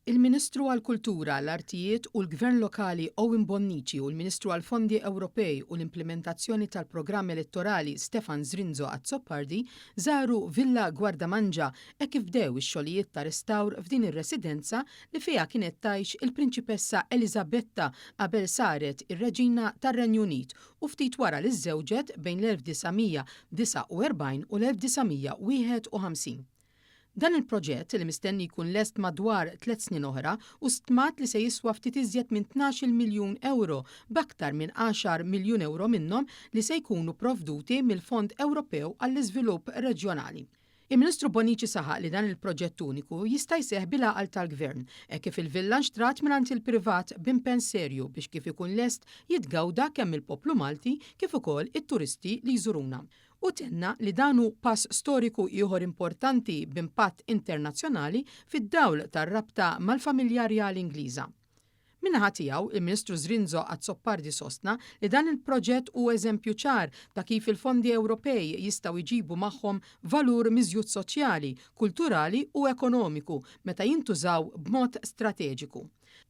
Il-Ministru għall-Kultura, l-Artijiet u l-Gvern Lokali Owen Bonnici u l-Ministru għall-Fondi Ewropej u l-Implimentazzjoni tal-Programm Elettorali Stefan Zrinzo Azzopardi żaru Villa Gwardamanġa hekk kif bdew ix-xogħlijiet ta' restawr f'din ir-residenza li fiha kienet tgħix il-Prinċipessa Eliżabetta qabel saret ir-Reġina tar-Renju Unit u ftit wara li żżewġet bejn l-1949 u l-1951. Dan il-proġett, li mistenni jkun lest madwar tlett snin oħra, hu stmat li se jiswa ftit iżjed minn 12-il miljun ewro, b'aktar minn għaxar miljun ewro minnhom li se jkunu provduti mill-Fond Ewropew għall-Iżvilupp Reġjonali. Il-Ministru Bonnici saħaq li dan il-proġett uniku jista' jseħħ bil-għaqal tal-Gvern, hekk kif il-villa nxtrat mingħand il-privat b'impenn serju biex kif ikun lest jitgawda kemm mill-poplu Malti kif ukoll it-turisti li jżuruna. Hu tenna li dan hu pass storiku ieħor importanti b'impatt internazzjonali fid-dawl tar-rabta mal-familja rjali Ingliża. Min-naħa tiegħu, il-Ministru Zrinzo Azzopardi sostna li dan il-proġett hu eżempju ċar ta' kif il-fondi Ewropej jistgħu jġibu magħhom valur miżjud soċjali, kulturali u ekonomiku meta jintużaw b'mod strateġiku.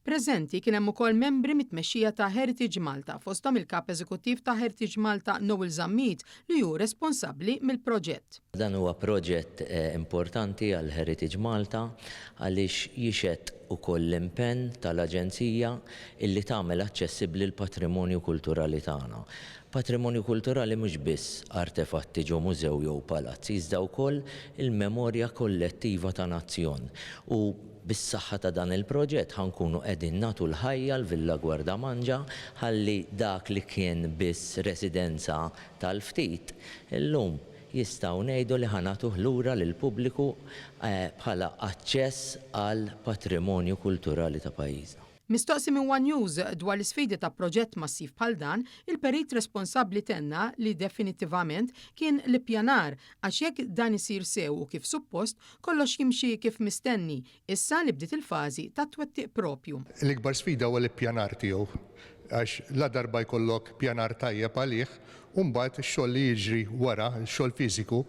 Preżenti kien hemm ukoll membri mit-tmexxija ta' Heritage Malta, fosthom il-Kap Eżekuttiv ta' Heritage Malta Noel Zammit li hu responsabbli mill-proġett. Dan huwa proġett importanti għal Heritage Malta għaliex jixhed ukoll l-impenn tal-Aġenzija illi tagħmel aċċessibbli l-patrimonju kulturali tagħna. Patrimonju kulturali mhux biss artefatti ġo mużew jew palazz iżda wkoll il-memorja kollettiva ta' nazzjon u Bis-saħħa ta' dan il-proġett ħa nkunu qegħdin nagħtu l-ħajja l-Villa Gwardamanġa ħalli dak li kien biss residenza tal-ftit, illum jistgħu ngħidu li ħa nagħtuh lura lill-pubbliku bħala aċċess għall-patrimonju kulturali ta' pajjiżna. Mistoqsi minn one News dwar l-isfidi ta' proġett massiv bħal dan, il-perit responsabbli tenna li definittivament kien l-ippjanar għax jekk dan isir sew u kif suppost, Kollox jimxi kif mistenni, issa li bdiet il-fażi tat-twettiq proprju. L-ikbar sfida huwa l-ippjanar tiegħu għax ladarba jkollok pjanar tajjeb għalih, u mbagħad ix-xogħol li jiġri wara, ix-xogħol fiżiku,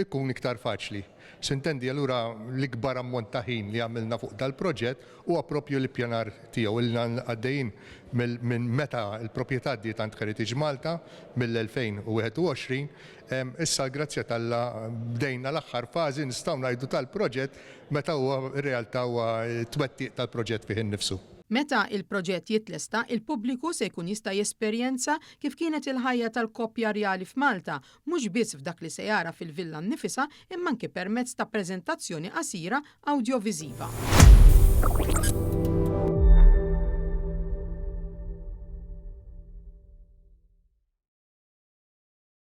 ikun iktar faċli. Sintendi allura l-ikbar ammont ta' ħin li għamilna fuq dal-proġett huwa proprju l-ippjanar tiegħu. Ilna għaddejjin minn meta l-proprjetà għaddiet għand Heritage Malta mill-2021, Issa l-grazzja t'Alla bdejna l-aħħar fażi nistgħu ngħidu tal-proġett meta huwa r-realtà huwa t-twettiq tal-proġett fih innifsu. Meta il-proġett jitlesta, il-pubbliku se jkun jista' jesperjenza kif kienet il-ħajja tal-koppja rjali f'Malta, mhux biss f'dak li se jara fil-villa nnifisha imma anki permezz ta' preżentazzjoni qasira awdjoviżiva.